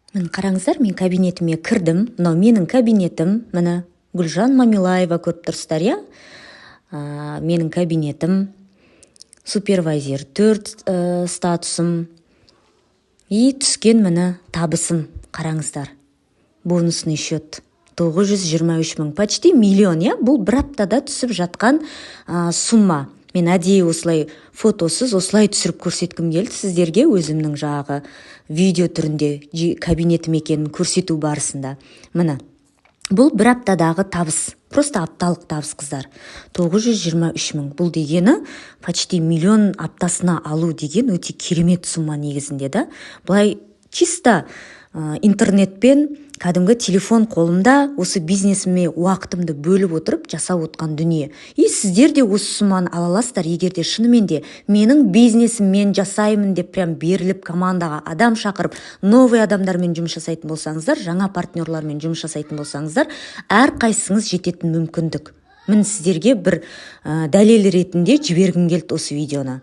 Міне, қараңыздар, мен кабинетіме кірдім. Мынау менің кабинетім, міне, Гүлжан Мамилаева, көріп тұрсыздар, иә? Менің кабинетім, супервайзер 4 статусым и түскен, міне, табысым. Қараңыздар, бонусный счет 923 мың, почти миллион, иә. Бұл бір аптада түсіп жатқан сумма. Мен әдейі осылай фотосыз осылай түсіріп көрсеткім келді сіздерге, өзімнің жаңағы видео түрінде кабинетім екенін көрсету барысында. Міне, бұл бір аптадағы табыс, просто апталық табыс, қыздар, 923 мың. Бұл дегені почти миллион аптасына алу деген өте керемет сумма негізінде да. Былай чисто интернетпен, кәдімгі телефон қолымда, осы бизнесіме уақытымды бөліп отырып жасап отқан дүние. И сіздер де осы сумманы ала аласыздар, егер де шынымен де менің бизнесіммен жасаймын деп прям беріліп, командаға адам шақырып, новый адамдармен жұмыс жасайтын болсаңыздар, жаңа партнерлармен жұмыс жасайтын болсаңыздар, әрқайсыңыз жететін мүмкіндік. Міне, сіздерге бір дәлел ретінде жібергім келді осы видеоны.